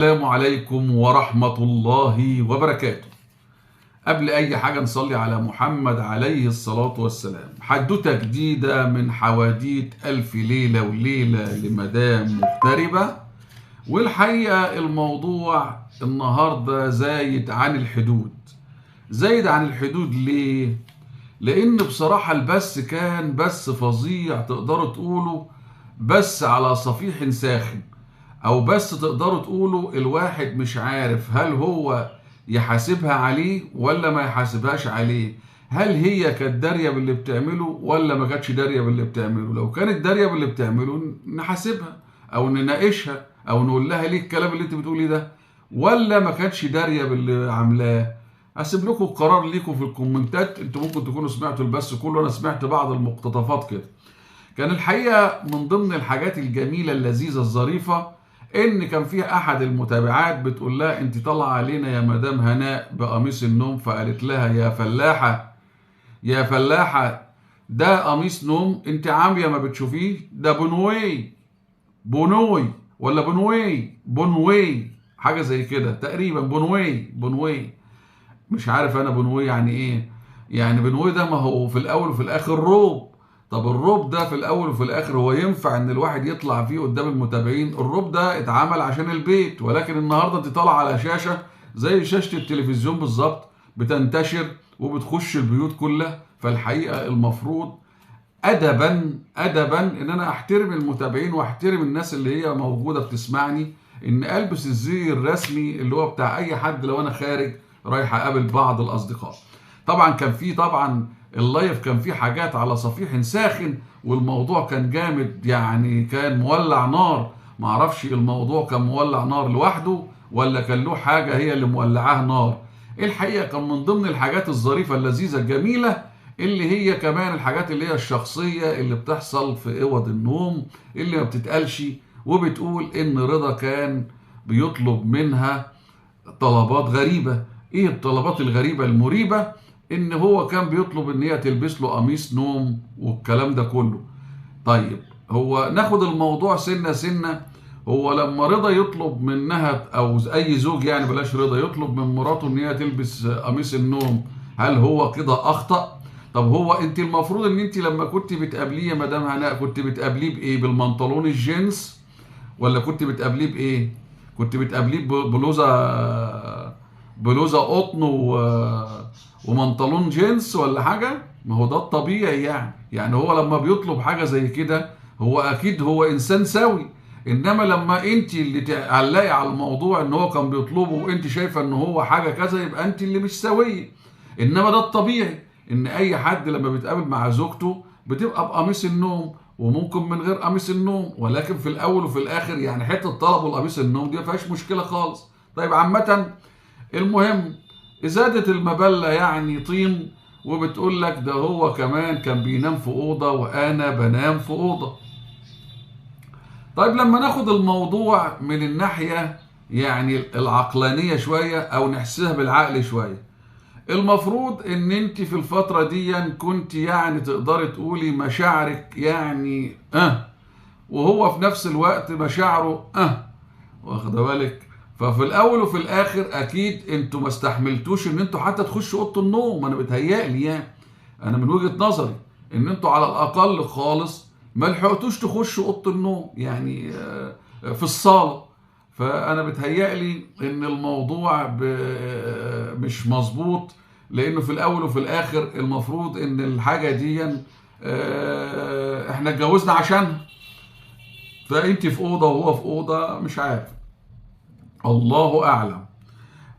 السلام عليكم ورحمة الله وبركاته. قبل أي حاجة نصلي على محمد عليه الصلاة والسلام. حدوتة جديدة من حواديت ألف ليلة وليلة لمدام مغتربة، والحقيقة الموضوع النهاردة زايد عن الحدود. زايد عن الحدود ليه؟ لأن بصراحة البث كان بث فظيع، تقدروا تقولوا بس على صفيح ساخن، او بس تقدروا تقولوا الواحد مش عارف هل هو يحاسبها عليه ولا ما يحاسبهاش عليه، هل هي كانت داريه باللي بتعمله ولا ما كانتش داريه باللي بتعمله. لو كانت داريه باللي بتعمله نحاسبها او نناقشها او نقول لها ليه الكلام اللي انت بتقوليه ده، ولا ما كانتش داريه باللي عاملاه. هسيب لكم القرار ليكم في الكومنتات، انتوا ممكن تكونوا سمعتوا البث كله، انا سمعت بعض المقتطفات كده. كان الحقيقة من ضمن الحاجات الجميلة اللذيذة الظريفة ان كان فيها احد المتابعات بتقول لها انت طالعه علينا يا مدام هناء بقميص النوم، فقالت لها يا فلاحة يا فلاحة ده قميص نوم، انت عامية ما بتشوفيه، ده بنوي بنوي ولا بنوي بنوي حاجة زي كده تقريبا، بنوي بنوي، مش عارف انا بنوي يعني ايه. يعني بنوي ده ما هو في الاول وفي الاخر روب. طب الروب ده في الاول وفي الاخر هو ينفع ان الواحد يطلع فيه قدام المتابعين؟ الروب ده اتعمل عشان البيت، ولكن النهارده انت طالعه على شاشة زي شاشة التلفزيون بالظبط، بتنتشر وبتخش البيوت كلها. فالحقيقة المفروض ادبا ادبا ان انا احترم المتابعين واحترم الناس اللي هي موجودة بتسمعني، ان البس الزي الرسمي اللي هو بتاع اي حد لو انا خارج رايح اقابل بعض الاصدقاء. طبعا كان في طبعا ال live كان فيه حاجات على صفيح ساخن، والموضوع كان جامد، يعني كان مولع نار. معرفش الموضوع كان مولع نار لوحده ولا كان له حاجة هي اللي مولعاه نار. الحقيقة كان من ضمن الحاجات الظريفة اللذيذة الجميلة اللي هي كمان الحاجات اللي هي الشخصية اللي بتحصل في اوض النوم اللي ما بتتقالش، وبتقول ان رضا كان بيطلب منها طلبات غريبة. ايه الطلبات الغريبة المريبة؟ ان هو كان بيطلب ان هي تلبس له قميص نوم والكلام ده كله. طيب هو ناخد الموضوع سنة سنة. هو لما رضا يطلب منها، او اي زوج يعني بلاش رضا، يطلب من مراته ان هي تلبس قميص النوم، هل هو كده اخطأ؟ طب هو انت المفروض ان انت لما كنت بتقابليه يا مدام هناء كنت بتقابليه بايه؟ بالمنطلون الجينز ولا كنت بتقابليه بايه؟ كنت بتقابليه بلوزة قطن ومنطلون جينز ولا حاجة؟ ما هو ده الطبيعي يعني. يعني هو لما بيطلب حاجة زي كده هو اكيد هو انسان سوي، انما لما انت اللي تعلقي على الموضوع ان هو كان بيطلبه وانت شايفه ان هو حاجة كذا، يبقى انت اللي مش سويه. انما ده الطبيعي ان اي حد لما بيتقابل مع زوجته بتبقى بقميص النوم، وممكن من غير قميص النوم، ولكن في الاول وفي الاخر يعني حتة طلبه القميص النوم دي ما فيهاش مشكلة خالص. طيب عامة المهم ازادة المبلة يعني طين، وبتقول لك ده هو كمان كان بينام في اوضة وانا بنام في اوضة. طيب لما ناخد الموضوع من الناحية يعني العقلانية شوية او نحسها بالعقل شوية، المفروض ان انت في الفترة دي كنت يعني تقدري تقولي مشاعرك يعني وهو في نفس الوقت مشاعره واخده بالك. ففي الاول وفي الاخر اكيد انتوا ما استحملتوش ان انتوا حتى تخشوا اوضة النوم. انا بتهيألي يعني، انا من وجهة نظري ان انتوا على الاقل خالص ما لحقتوش تخشوا اوضة النوم يعني في الصاله. فانا بتهيألي ان الموضوع مش مظبوط، لانه في الاول وفي الاخر المفروض ان الحاجة دي احنا اتجوزنا عشانها، فانت في اوضة وهو في اوضة، مش عارف، الله اعلم.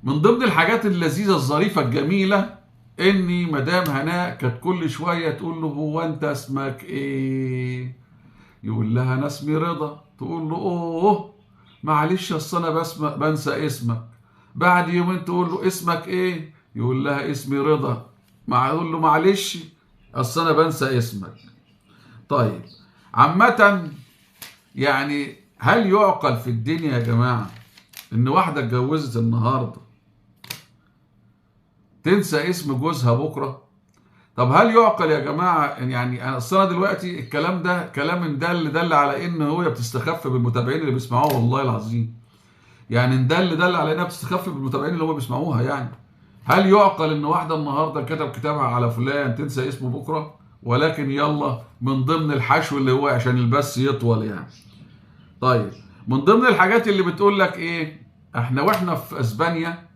من ضمن الحاجات اللذيذة الظريفة الجميلة اني مدام هناء كانت كل شوية تقول له هو انت اسمك ايه؟ يقول لها انا اسمي رضا. تقول له اوه معلش اصل انا بنسى اسمك. بعد يومين تقول له اسمك ايه؟ يقول لها اسمي رضا. يقول له معلش اصل انا بنسى اسمك. طيب عامة يعني هل يعقل في الدنيا يا جماعة ان واحدة اتجوزت النهارده تنسى اسم جوزها بكره؟ طب هل يعقل يا جماعة يعني انا اصل انا دلوقتي الكلام ده كلام دل على ان هو بتستخف بالمتابعين اللي بيسمعوه، والله العظيم. يعني ندل دل على انها بتستخف بالمتابعين اللي هم بيسمعوها. يعني هل يعقل ان واحدة النهارده كتب كتابها على فلان تنسى اسمه بكره؟ ولكن يلا من ضمن الحشو اللي هو عشان البث يطول يعني. طيب من ضمن الحاجات اللي بتقول لك ايه، احنا واحنا في اسبانيا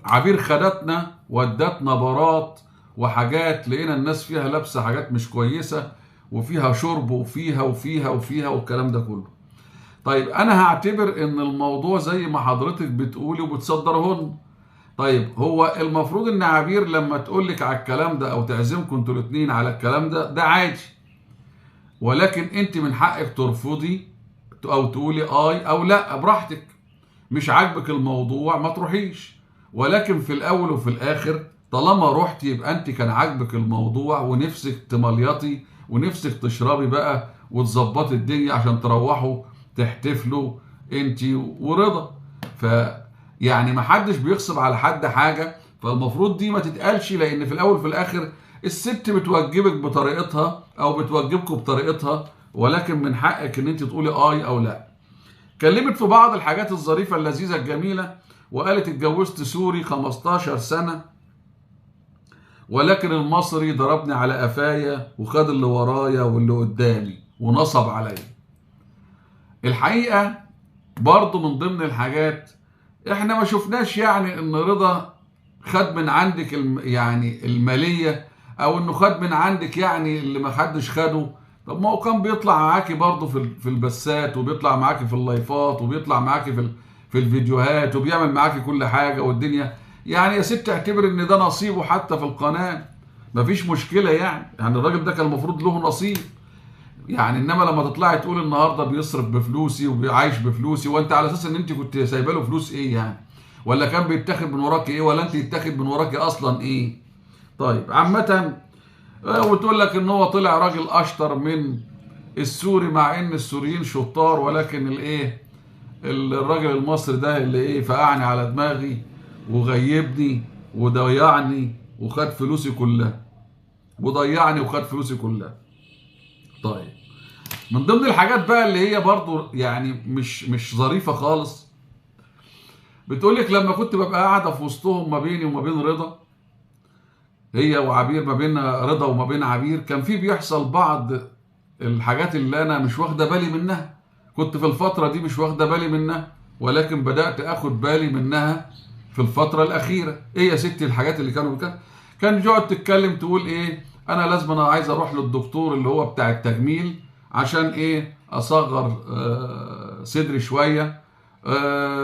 عبير خدتنا ودتنا بارات وحاجات، لقينا الناس فيها لابسه حاجات مش كويسة وفيها شرب وفيها وفيها وفيها والكلام ده كله. طيب انا هعتبر ان الموضوع زي ما حضرتك بتقولي وبتصدرهن. طيب هو المفروض ان عبير لما تقولك على الكلام ده او تعزمكم انتوا الاثنين على الكلام ده، ده عادي، ولكن انت من حقك ترفضي او تقولي اي او لا براحتك. مش عاجبك الموضوع ما تروحيش، ولكن في الاول وفي الاخر طالما رحتي يبقى انت كان عاجبك الموضوع ونفسك تمليطي ونفسك تشربي بقى وتظبطي الدنيا عشان تروحوا تحتفلوا انت ورضا. ف يعني ما حدش بيغصب على حد حاجة، فالمفروض دي ما تتقالش، لان في الاول وفي الاخر الست بتوجبك بطريقتها او بتوجبكم بطريقتها، ولكن من حقك ان انت تقولي اي او لا. كلمت في بعض الحاجات الظريفة اللذيذة الجميلة، وقالت اتجوزت سوري 15 سنة ولكن المصري ضربني على قفايا وخد اللي ورايا واللي قدامي ونصب عليا. الحقيقة برضو من ضمن الحاجات احنا ما شفناش يعني ان رضا خد من عندك يعني المالية، او انه خد من عندك يعني اللي ما حدش خده. طب ما هو كان بيطلع معاكي برضه في البثات، وبيطلع معاكي في اللايفات، وبيطلع معاكي في الفيديوهات، وبيعمل معاكي كل حاجة والدنيا. يعني يا ست اعتبر ان ده نصيبه حتى في القناة، مفيش مشكلة يعني الراجل ده كان المفروض له نصيب يعني. انما لما تطلعي تقول النهارده بيصرف بفلوسي وبيعيش بفلوسي، وانت على اساس ان انت كنت سايبه له فلوس ايه يعني؟ ولا كان بيتاخد من وراكي ايه؟ ولا انت يتاخد من وراكي اصلا ايه؟ طيب عامة وتقول لك ان هو طلع راجل اشطر من السوري، مع ان السوريين شطار، ولكن الايه الراجل المصري ده اللي ايه فقعني على دماغي وغيبني وضيعني وخد فلوسي كلها، وضيعني وخد فلوسي كلها. طيب من ضمن الحاجات بقى اللي هي برضو يعني مش ظريفة خالص، بتقولك لما كنت ببقى قاعدة في وسطهم ما بيني وما بين رضا، هي وعبير، ما بين رضا وما بين عبير، كان في بيحصل بعض الحاجات اللي انا مش واخده بالي منها. كنت في الفترة دي مش واخده بالي منها، ولكن بدأت اخد بالي منها في الفترة الأخيرة. ايه يا ستي الحاجات اللي كانوا كان يقعد تتكلم تقول ايه، انا لازم انا عايز اروح للدكتور اللي هو بتاع التجميل عشان ايه اصغر صدري شوية،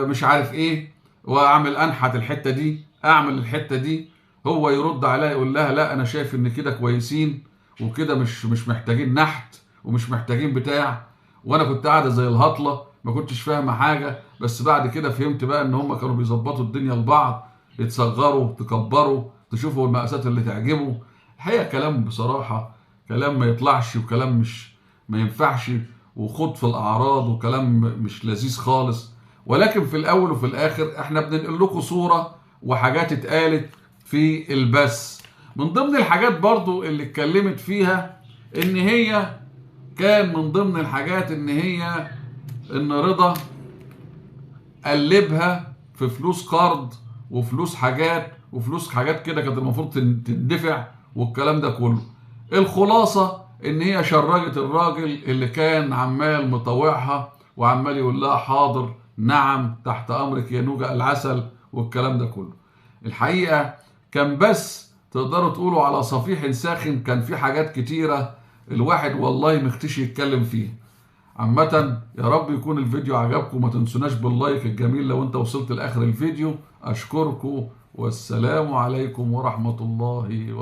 مش عارف ايه، واعمل انحت الحتة دي، اعمل الحتة دي. هو يرد عليها يقول لها لا انا شايف ان كده كويسين وكده مش محتاجين نحت ومش محتاجين بتاع. وانا كنت قاعدة زي الهطله ما كنتش فاهمه حاجة، بس بعد كده فهمت بقى ان هم كانوا بيظبطوا الدنيا لبعض، يتصغروا تكبروا تشوفوا المقاسات اللي تعجبه. الحقيقة كلام بصراحة كلام ما يطلعش، وكلام مش ما ينفعش، وخوض في الاعراض، وكلام مش لذيذ خالص. ولكن في الاول وفي الاخر احنا بننقل لكم صوره وحاجات اتقالت في البث. من ضمن الحاجات برضو اللي اتكلمت فيها ان هي كان من ضمن الحاجات ان هي ان رضا قلبها في فلوس قرض وفلوس حاجات وفلوس حاجات كده كانت المفروض تندفع والكلام ده كله. الخلاصة ان هي شرجت الراجل اللي كان عمال مطوعها وعمال يقول لها حاضر نعم تحت امرك يا نوجة العسل والكلام ده كله. الحقيقة كان بس تقدروا تقولوا على صفيح ساخن، كان في حاجات كتيرة الواحد والله مختشي يتكلم فيها. عامة يا رب يكون الفيديو عجبكم، ما تنسوناش باللايك الجميل لو انت وصلت لاخر الفيديو. اشكركم والسلام عليكم ورحمة الله وبركاته.